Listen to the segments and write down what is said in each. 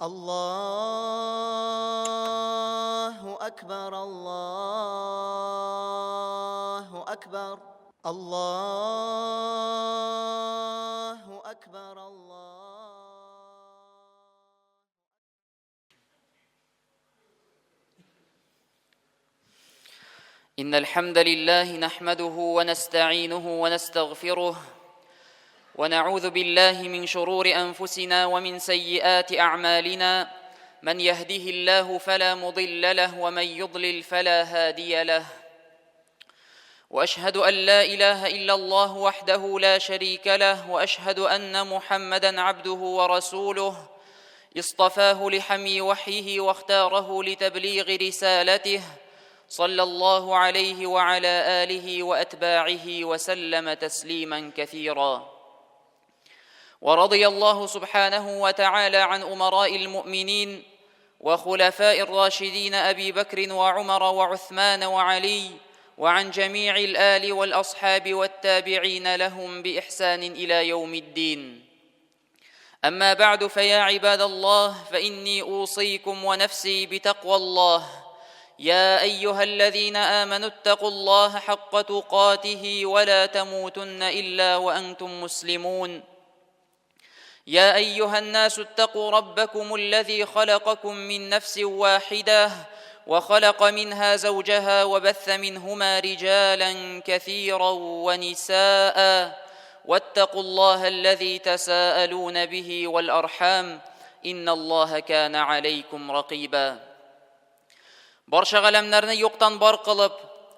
Аллаһу әкбәр, Аллаһу әкбәр, Аллаһу әкбәр, Аллаһу. إن الحمد لله نحمده ونستعينه ونستغفره ونعوذ بالله من شرور أنفسنا ومن سيئات أعمالنا من يهده الله فلا مضل له ومن يضلل فلا هادي له واشهد ان لا اله الا الله وحده لا شريك له واشهد ان محمدا عبده ورسوله اصطفاه لحمي وحيه واختاره لتبليغ رسالته صلى الله عليه وعلى اله واتباعه وسلم تسليما كثيرا ورضي الله سبحانه وتعالى عن امراء المؤمنين وخلفاء الراشدين ابي بكر وعمر وعثمان وعلي وعن جميع الال والاصحاب والتابعين لهم باحسان الى يوم الدين اما بعد فيا عباد الله فاني اوصيكم ونفسي بتقوى الله يا ايها الذين امنوا اتقوا الله حق تقاته ولا تموتن الا وانتم مسلمون يا ايها الناس اتقوا ربكم الذي خلقكم من نفس واحده وخلق منها زوجها وبث منهما رجالا كثيرا ونساء واتقوا الله الذي تساءلون به والارحام ان الله كان عليكم رقيبا Барча галәмнәрне юктан бар кылып,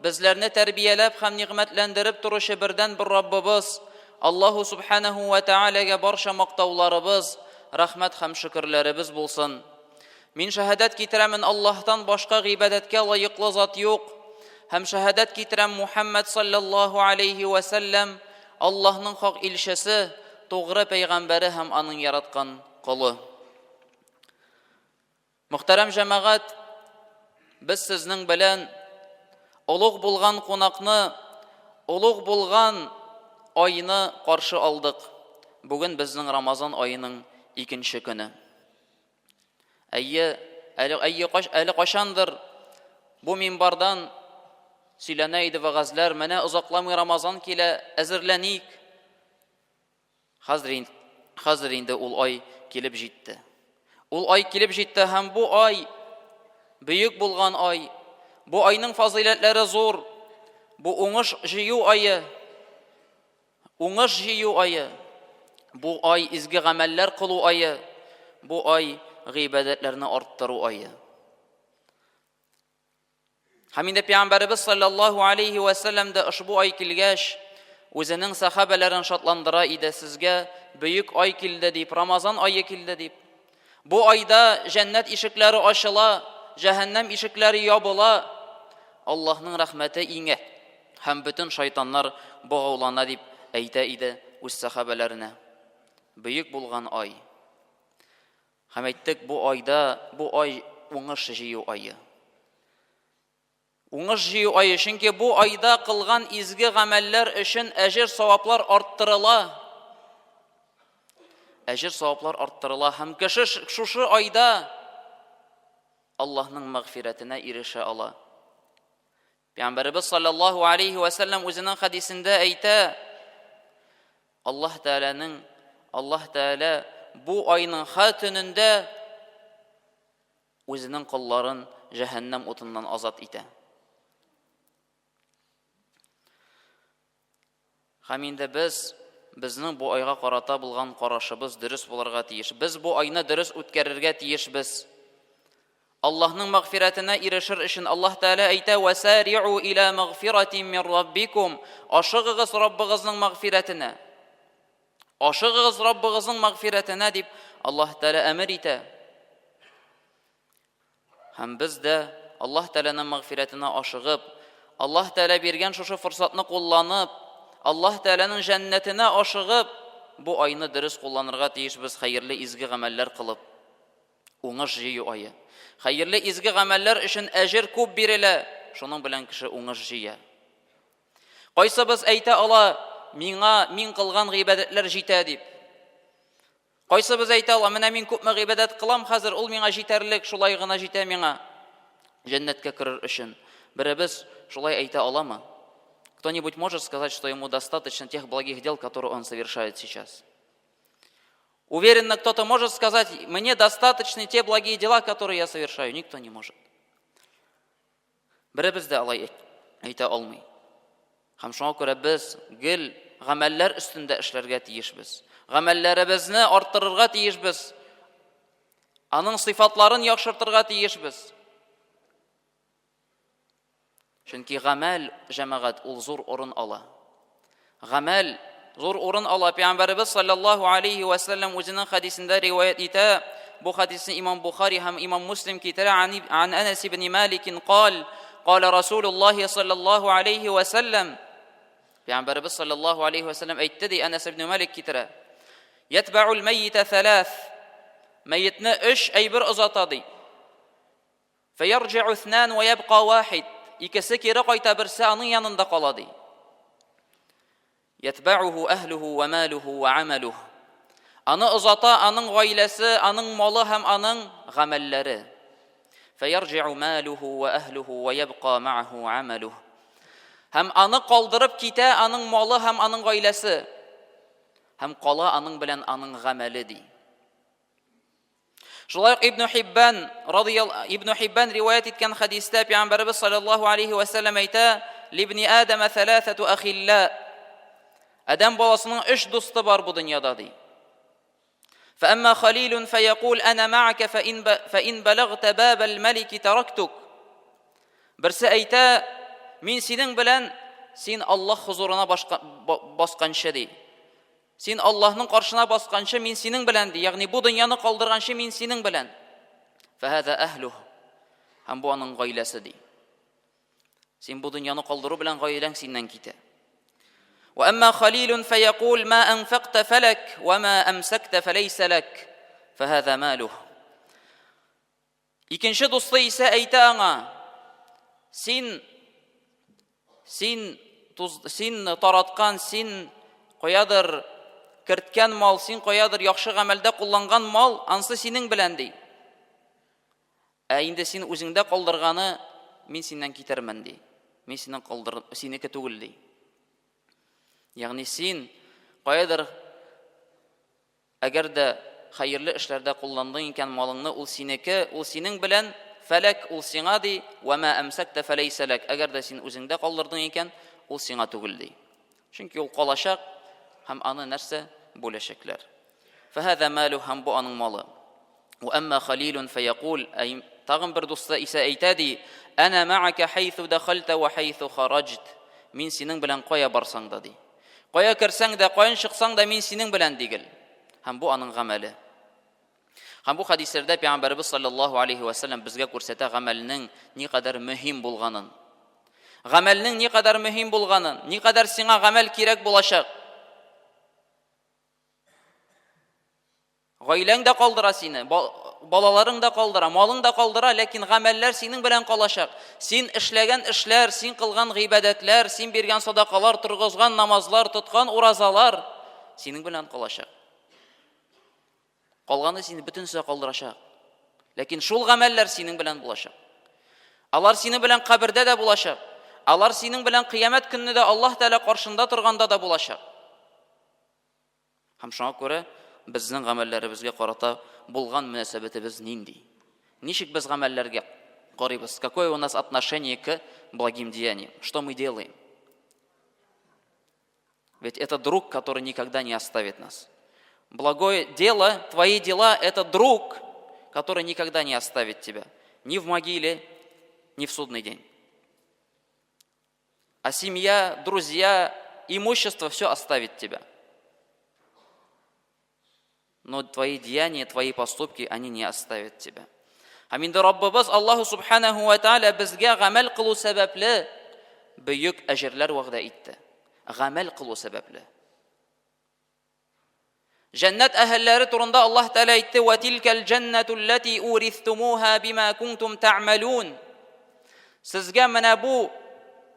безләрне тәрбияләп һәм нигъмәтләндереп торучы бердәнбер Раббыбыз, Аллаһу Субханаһу вә Тәгаләгә барча мактауларыбыз, рәхмәт һәм шөкерләребез булсын. Мин шәһадәт китерәмен Аллаһтан башка гыйбадәткә лаеклы зат юк. Һәм шәһадәт китерәм Мухаммад саллаллаһу алейхи вә сәлләм Аллаһның хак илчесе, тугры пәйгамбәре һәм аның яраткан колы. Мөхтәрәм җәмәгать, без сезнең белән олуг булган кунакны, олуг булган айны каршы алдык. Бүген безнең Рамазан аеның икенче көне. Әйе, әле, әйе, әле кайчандыр бу минбардан сөйләнә иде вәгазьләр, менә озакламый Рамазан килә, әзерләник. Хәзер инде, хәзер инде ул ай килеп җитте. Ул ай килеп җитте һәм бу ай бөек булган ай. Бу айның фазыйләтләре зур. Бу уңыш җыю ае. Уңыш җыю ае. Бу ай изге гамәлләр кылу ае. Бу ай гыйбадәтләрне арттыру ае. Һәм инде Пәйгамбәребез саллаллаһу алейхи вә сәлләм дә ошбу ай килгәч, үзенең сәхабәләрен шатландыра иде, сезгә бөек ай килде дип, Рамазан ае килде дип. Бу айда җәннәт ишекләре ачыла, җәһәннәм ишекләре ябыла. Аллаһның рәхмәте иңә һәм бөтен шайтаннар богаулана дип әйтә иде үз сәхабәләренә. Бөек булган ай. Һәм әйттек, бу айда, бу ай уңыш җыю ае. Уңыш җыю ае, чөнки бу айда кылган изге гамәлләр өчен әҗер саваплар арттырыла. Әҗер саваплар арттырыла һәм кеше шушы айда Аллаһның мәгъфирәтенә ирешә ала. Пәйгамбәребез саллаллаһу алейхи ва сәлләм үзенең хәдисендә әйтә, Аллаһ Тәгаләнең Аллаһ Тәгалә бу айның һәр төнендә үзенең колларын җәһәннәм утыннан азат итә. Һәм инде без безнең бу айга карата булган карашыбыз дөрес булырга тиеш. Без бу айны дөрес үткәрергә тиешбез. Аллаһның мәгъфирәтенә ирешер өчен Аллаһ Тәгалә әйтә: "Васари'у иля мәгъфиратин мин раббикум". Ашыгыгыз Раббыгызның мәгъфирәтенә. Ашыгыгыз Раббыгызның мәгъфирәтенә дип Аллаһ Тәгалә әмер итә. Һәм без дә Аллаһ Тәгаләнең мәгъфирәтенә ашыгып, Аллаһ Тәгалә биргән шушы форсатны кулланып, Аллаһ Тәгаләнең җәннәтенә ашыгып, бу айны дөрес кулланырга тиешбез, хәерле изге гамәлләр кылып. Уңыш җыю ае. Хәерле изге гамәлләр өчен әҗер күп бирелә, шуның белән кеше уңыш җыя. Кайсыбыз әйтә ала, миңа мин кылган гыйбадәтләр җитә дип? Кайсыбыз әйтә ала, менә мин күпме гыйбадәт кылам хәзер, ул миңа җитәрлек, шулай гына җитә миңа җәннәткә керер өчен. Беребез шулай әйтә аламы? Кто-нибудь может сказать, что ему достаточно тех благих дел, которые он совершает сейчас? Уверенно кто-то может сказать, мне достаточны те благие дела, которые я совершаю. Никто не может. Беребез дә алай әйтә алмый. Һәм шуңа күрә без гел гамәлләр өстендә эшләргә тиешбез. Гамәлләребезне арттырырга тиешбез. Аның сыйфатларын яхшыртырга тиешбез. Чөнки гамәл, җәмәгать, ул зур урын ала. Гамәл зур урын ала. Пәйгамбәребез саллаллаһу алейхи ва саллям үзенең хәдисендә риваять итә. Бу хәдисне имам Бухари һәм имам Муслим китерә. Ан Анас ибн Малик кал, кала Расулуллаһи саллаллаһу алейхи ва саллям. Пәйгамбәребез саллаллаһу алейхи ва саллям әйтте ди, Анас ибн Малик китерә. Ятбаул мәййитә thalath. Мәйетне өч әйбер озата ди. Фәярҗи'у итhnан вә ябка вахид. Икесе кире кайта, берсе аның янында кала ди. Ятба'уху әһлуху вә малуху вә амалух. Аны озата аның гаиләсе, аның малы һәм аның гамәлләре. Фәярҗи'у малуху вә әһлуху вә ябка ма'аху амалух. Һәм аны калдырып китә аның малы һәм аның гаиләсе. Һәм кала аның белән аның гамәле ди. Шулай ук Ибн Хиббан радыял Ибн Хиббан риваять иткән хәдистә пәйгамбәребез саллаллаһу алейхи ва сәлләм әйтә: "Либни Адама саласату ахилла." Адәм баласының өч дусты бар бу дөньяда ди. فأما خليل فيقول أنا معك فإن, فإن بلغت باب الملك تركتك Берсе әйтә, мин синең белән, син Аллаһ хозурына басканчы ди. Син Аллаһның каршына басканчы мин синең белән ди, ягъни бу дөньяны калдырганчы мин синең белән. Фәһәзә әһлүһ. Һәм бу аның гаиләсе ди. Син бу дөньяны калдыру белән гаиләң синнән китә. Ва әмма халилун фәякул ма анфакта фәләк ва ма әмсәкта фәләйсә ләк. Фәһәзә малуһ. Икенче дусты исә әйтә аңа, син син туз, син тараткан, син каядыр керткән мал, син каядыр яхшы гамәлдә кулланган мал, ансы синең белән ди. Ә инде син үзеңдә калдырганы мин синнән китермен ди. Мин синнән калдыр, синеке түгел ди. Ягъни син каядыр Әгәр дә хәерле эшләрдә кулландың икән малыңны, ул синеке, ул синең белән, фәләк, ул сиңа, ди, вә мә әмсәктә фәләйсә ләк, әгәр дә син үзеңдә калдырдың икән, ул сиңа түгел, ди. Чөнки ул калачак һәм аны нәрсә бүләчәкләр. Фәһәзә мәлү һәм бу аның малы. Вә әмма халилун фәякул, тагын бер дусты исә әйтә, ди, әнә мәәкә хәйсу дәхәлтә вә хәйсу хараҗт, мин синең белән кая барсаң да, ди. Кая керсәң дә, каян чыксаң да, мин синең белән дигел. Һәм бу аның гамәле. Һәм бу хәдисләрдә Пәйгамбәребез саллаллаһу алейхи ва саллям безгә күрсәтә гамәлнең никадәр мөһим булганын. Гамәлнең никадәр мөһим булганын, никадәр сиңа гамәл кирәк булачак. Гаиләң дә калдыра сине, балаларың да калдыра, малың да калдыра, ләкин гамәлләр синең белән калачак. Син эшләгән эшләр, син кылган гыйбадәтләр, син биргән садакалар, торгызган намазлар, тоткан уразалар синең белән калачак. Калганы сине бөтенесе калдырачак. Ләкин шул гамәлләр синең белән булачак. Алар синең белән кабердә дә булачак. Алар синең белән кыямәт көнне дә Аллаһ Тәгалә каршында торганда да булачак. Һәм шуңа күрә безнең гамәлләребезгә карата булган мөнәсәбәтебез нинди? Ничек без гамәлләргә карыйбыз? Какое у нас отношение к благим деяниям? Что мы делаем? Ведь это друг, который никогда не оставит нас. Благое дело, твои дела – это друг, который никогда не оставит тебя. Ни в могиле, ни в судный день. А семья, друзья, имущество все оставит тебя. Но твои деяния, твои поступки, они не оставят тебя. Һәм инде Раббыбыз Аллаһу Субханаху ва Тааля безгә гамәл кылу сәбәпле бөек әҗерләр вәгъдә итте. Гамәл кылу сәбәпле. Җәннәт әһелләре турында Аллаһ Тәгалә әйтте: "Ва тилкәл җәннәту лләти уристумуха бима кунтум та'малун." Сезгә менә бу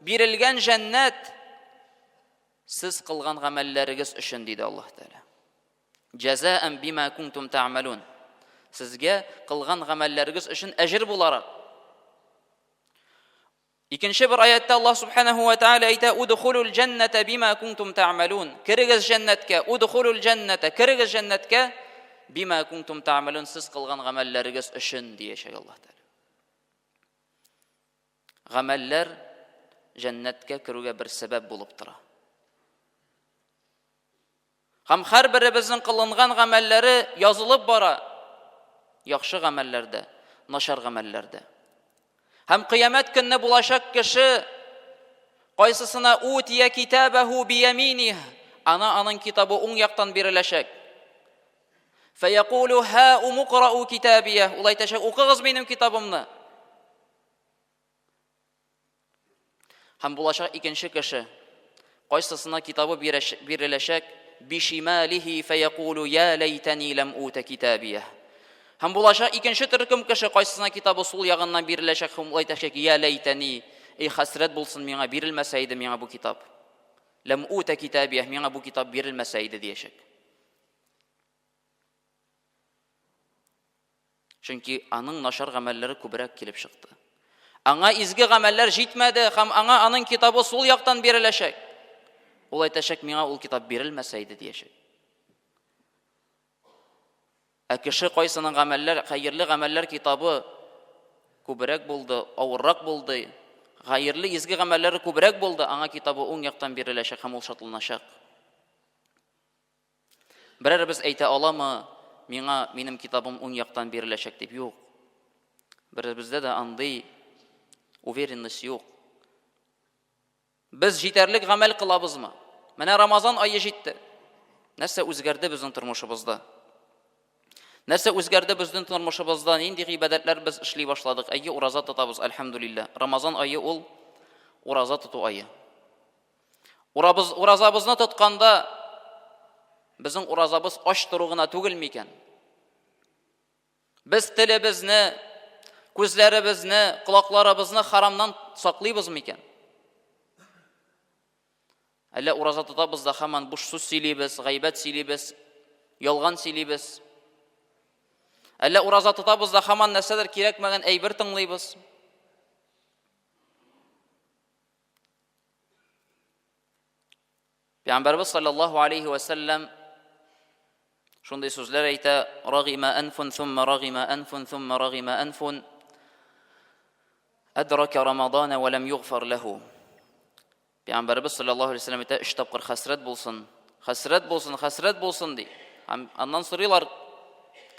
бирелгән җәннәт сез кылган гамәлләрегез өчен, диде Аллаһ Тәгалә. Җәзаән бима кунтум тәгъмәлун. Сезгә кылган гамәлләрегез өчен әҗер буларак. Икенче бер аятта Аллаһ субханаһу ва тааля әйтә: "Удхулул җәннәтә бима кунтум тәгъмәлун." Керегез җәннәткә, удхулул җәннәтә, керегез җәннәткә бима кунтум тәгъмәлун, сез кылган гамәлләрегез өчен диячәк Аллаһ Тәгалә. Гамәлләр җәннәткә керүгә бер сәбәп булып тора. Һәм һәрберебезнең кылынган гамәлләре язылып бара. Яхшы гамәлләрдә, начар гамәлләрдә. Һәм кыямәт көнне булачак кеше кайсысына утия китабаху бияминих, ана аның китабы уң яктан биреләчәк. Фәякулу ха умукрау китабия, ул әйтәчәк, укыгыз минем китабымны. Һәм булачак икенче кеше, кайсысына китабы биреләчәк, бишималихи фәякулу я ләйтәни ләм ута китабия. Һәм булачак икенче төркем кеше, кайсысына китабы сул ягыннан биреләчәк, һәм ул әйтәчәк, я ләйтәни, эй хәсрәт булсын миңа, бирелмәсә иде миңа бу китап. Ләм ута китабия, миңа бу китап бирелмәсә иде диячәк. Чөнки аның начар гамәлләре күбрәк килеп чыкты. Аңа изге гамәлләр җитмәде һәм аңа аның китабы сул яктан биреләчәк. Ул әйтәчәк, миңа ул китап бирелмәсә иде диячәк. Ә кеше кайсының гамәлләр, хәерле гамәлләр китабы күбрәк булды, авыррак булды, хәерле изге гамәлләре күбрәк булды, аңа китабы уң яктан биреләчәк һәм ул шатланачак. Берәребез әйтә аламы, миңа минем китабым уң яктан биреләчәк дип? Юк. Беребездә дә андый уверенность юк. Без җитәрлек гамәл кылабызмы? Менә Рамазан ае җитте. Нәрсә үзгәрде безнең тормышыбызда? Нәрсә үзгәрде безнең тормышыбызда? Нинди гыйбадәтләр без эшли башладык? Әйе, ураза тотабыз, әлхәмдүлилләһ. Рамазан ае ул ураза тоту ае. Урабыз, уразабызны тотканда безнең уразабыз ач тору гына түгел микән? Без телебезне, күзләребезне, колакларыбызны харамнан саклыйбыз микән? Әллә ураза тотабыз да һаман буш сүз сөйлибез, гайбәт сөйлибез, ялган сөйлибез. Әллә ураза тотабыз да һаман нәрсәдер кирәкмәгән әйбер тыңлыйбыз. Пәйгамбәрбез саллаллаһу алейхи ва сәлләм шундый сүзләр әйтә: "Рагима анфун thumma рагима анфун thumma рагима анфун әдрака Рамадана ва лам югфар лаху." Пәйгамбәрбез саллаллаһу алейхи ва сәлләм әйтә: "Өч тапкыр хәсрәт булсын, хәсрәт булсын, хәсрәт булсын" ди. Һәм аннан сорыйлар: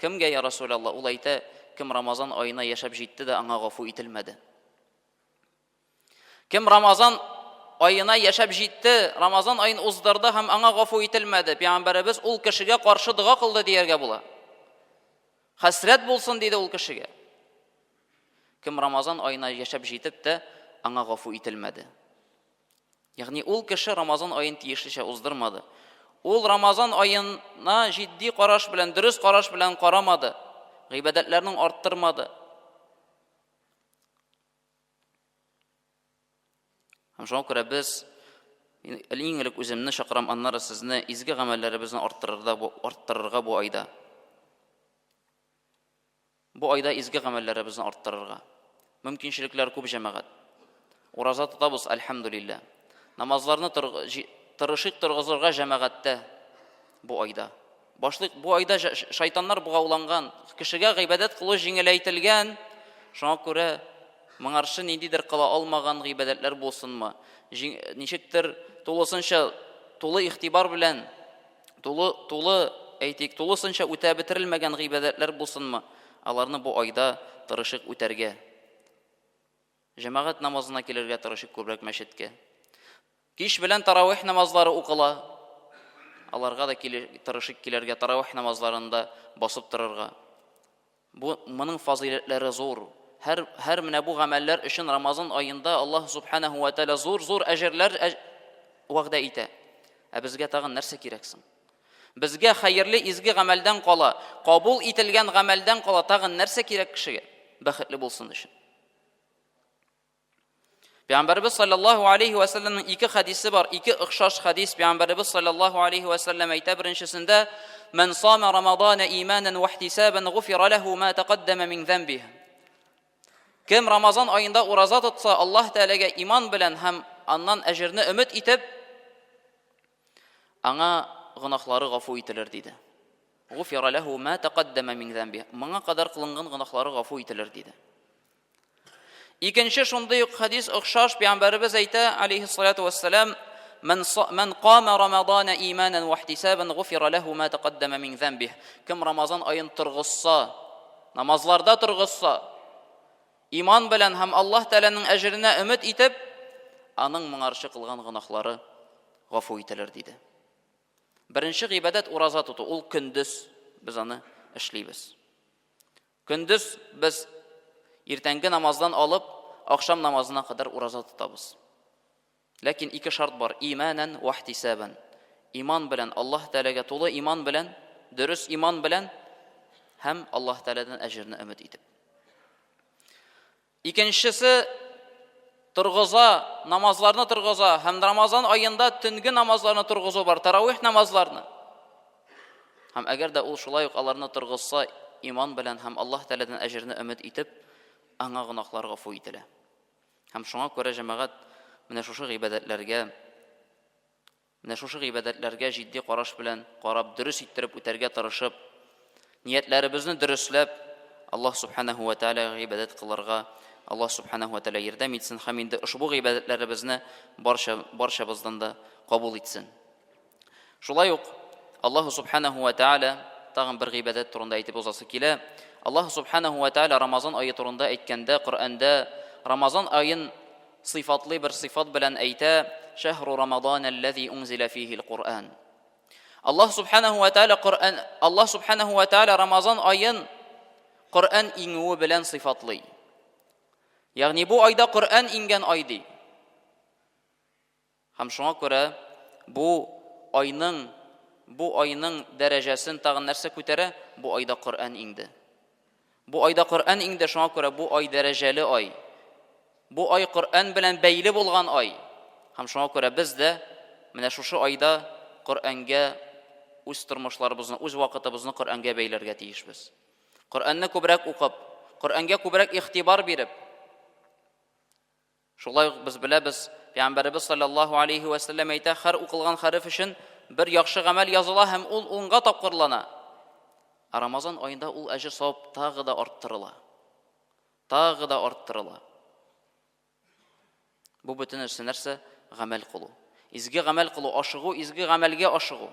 "Кемгә, я Расулаллаһ?" Ул әйтә: "Кем Рамазан аена яшәп җитте дә аңа гафу ителмәде." Кем Рамазан аена яшәп җитте, Рамазан аен уздырды һәм аңа гафу ителмәде, пәйгамбәребез ул кешегә каршы дога кылды дияргә була. Хәсрәт булсын диде ул кешегә. Кем Рамазан аена яшәп җитеп тә, аңа гафу ителмәде. Ягъни ул кеше Рамазан аен тиешлечә уздырмады. Ул Рамазан аена җитди караш белән, дөрес караш белән карамады. Гыйбадәтләрнең арттырмады. Һәм шуңа күрә без иң элек үземне чакырам, аннары сезне изге гамәлләребезне арттырырга, арттырырга бу айда. Бу айда изге гамәлләребезне арттырырга. Мөмкинчелекләр күп җәмәгать. Ураза тотабыз, әлхәмдүлилләһ. Намазларны тырышыйк торгызырга җәмәгатьтә бу айда. Башлыйк, бу айда шайтаннар богауланган, кешегә гыйбадәт кылу җиңеләйтелгән, шуңа күрә моңарчы ниндидер кыла алмаган гыйбадәтләр булсынмы, ничектер тулысынча тулы игътибар белән, тулы, тулы, әйтик, тулысынча үтә бетерелмәгән гыйбадәтләр булсынмы, аларны бу айда тырышыйк үтәргә. Җәмәгать намазына килергә тырышыйк күбрәк мәчеткә. Кич белән таравих намазлары укыла. Аларга да тырышыйк килергә, таравих намазларында басып торырга. Бу моның фазыйләтләре зур. Һәр һәр менә бу гамәлләр өчен Рамазан аенда Аллаһ субханаһу ва тааля зур-зур әҗерләр вәгъдә итә. Ә безгә тагын нәрсә кирәк соң? Безгә хәерле изге гамәлдән кала, кабул ителгән гамәлдән кала тагын нәрсә кирәк кешегә бәхетле булсын өчен? Пәйгамбәребез саллаллаһу алейхи ва сәлләмнең ике хәдисе бар, ике охшаш хәдис. Пәйгамбәребез саллаллаһу алейхи ва сәлләм әйтә беренчесендә: "Ман сама Рамадана иманан ва ихтисабан гуфира лаху ма тaqaddama мин замбих." Кем Рамазан аенда ураза тотса, Аллаһ Тәгаләгә иман белән һәм аннан әҗерне өмет итеп, аңа гөнаһлары гафу ителер, диде. Гуфира лаху ма тaqaddama мин замбих. Моңа кадәр кылынган гөнаһлары гафу ителер, диде. Икенче шундый ук хәдис охшаш, пәйгамбәребез әйтә, алейхиссалату вассалам, Ман кама Рамадана иманан ва ихтисабан гуфира лаху ма тaqaddama мин замбих. Кем Рамазан аен торгызса, намазларда торгызса, иман белән һәм Аллаһ Тәгаләнең әҗеренә өмет итеп, аның моңарчы кылган гөнаһлары гафу ителер, диде. Беренче гыйбадәт ураза тоту, ул көндез без аны эшлибез. Көндез без иртәнге намаздан алып ахшам намазына кадәр ураза тотабыз. Ләкин ике шарт бар: иманан ва ихтисабан. Иман белән, Аллаһ Тәгаләгә тулы иман белән, дөрес иман белән һәм Аллаһ Тәгаләдән әҗерне өмет итеп. Икенчесе торгыза, намазларны торгыза һәм Рамазан аенда төнге намазларны торгызу бар, таравих намазларны. Һәм әгәр дә ул шулай ук аларны торгызса, иман белән һәм Аллаһ Тәгаләдән әҗерне өмет итеп, аңа гөнаһлар гафу ителә. Һәм шуңа күрә җәмәгать менә шушы гыйбадәтләргә Менә шушы гыйбадәтләргә җитди караш белән карап, дөрес иттереп үтәргә тырышып, ниятләребезне дөресләп, Аллаһ Субханаһу ва Тәгаләгә гыйбадәт кылырга Аллаһ Субханаһу ва Тәгалә ярдәм итсен һәм инде ошбу гыйбадәтләребезне барча барчабыздан да кабул итсен. Шулай ук Аллаһ Субханаһу ва Тәгалә тагын бер гыйбадәт турында әйтеп узасы килә. Аллаһ Субханаһу ва Тәгалә Рамазан ае турында әйткәндә Коръәндә Рамазан аен сыйфатлы бер сыйфат белән әйтә, Шәһру Рамадан аллази унзила фихил Куръан. Аллаһ субханаху ва тааля Коръән, Аллаһ субханаху ва тааля Рамазан аен Коръән иңүе белән сыйфатлый. Ягъни бу айда Коръән иңгән ай ди. Һәм шуңа күрә бу айның бу айның дәрәҗәсен тагын нәрсә күтәрә? Бу айда Коръән иңде. Бу айда Коръән иңде, шуңа күрә бу ай дәрәҗәле ай. Бу ай Коръән белән бәйле булган ай. Һәм шуңа күрә без дә менә шушы айда Коръәнгә үз тормышларыбызны, үз вакытыбызны Коръәнгә бәйләргә тиешбез. Коръәнне күбрәк укып, Коръәнгә күбрәк игътибар биреп, Шулай ук без беләбез, Пәйгамбәребез саллаллаһу алейһи вә сәлләм әйтә, һәр укылган хәреф өчен бер яхшы гамәл языла һәм ул унга тапкырлана. Ә Рамазан аенда ул әҗер савап тагы да арттырыла. Тагы да арттырыла. Бу бөтен нәрсә нәрсә? Гамәл кылу. Изге гамәл кылу, ашыгу, изге гамәлгә ашыгу.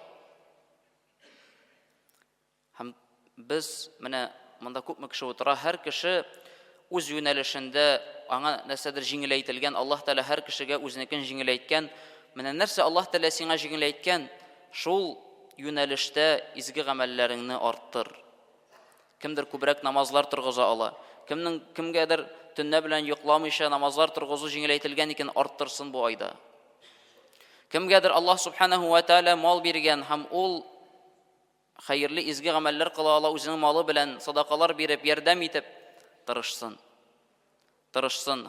Һәм без менә монда күпме кеше утыра, һәр кеше үз юнәлешендә аңа нәрсәдер җиңеләйтелгән, Аллаһ Тәгалә һәр кешегә үзенекен җиңеләйткән. Менә нәрсә Аллаһ Тәгалә сиңа җиңеләйткән, шул юнәлештә изге гамәлләреңне арттыр. Кемдер күбрәк намазлар торгыза ала. Кемнең кемгәдер төнлә белән йокламыйча намазлар торгызу җиңеләйтелгән икән, арттырсын бу айда. Кемгәдер Аллаһ Субханаһу ва Тәгалә мал биргән һәм ул хәерле изге гамәлләр кыла ала, үзенең малы белән садакалар биреп, ярдәм итеп тырышсын. Тырышсын.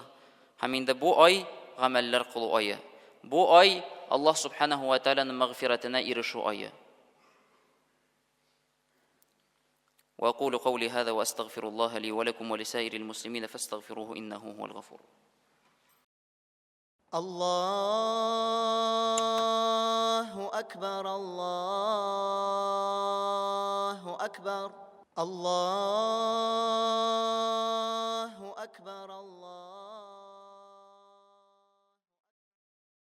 Һәм инде бу ай гамәлләр кылу ае. Бу ай Аллаһ субханаһу ва тааляның мәгъфирәтенә ирешү ае. وأقول قولي هذا وأستغفر الله لي ولكم ولسائر المسلمين فاستغفروه إنه هو الغفور الله أكبر الله أكبر الله أكبر الله.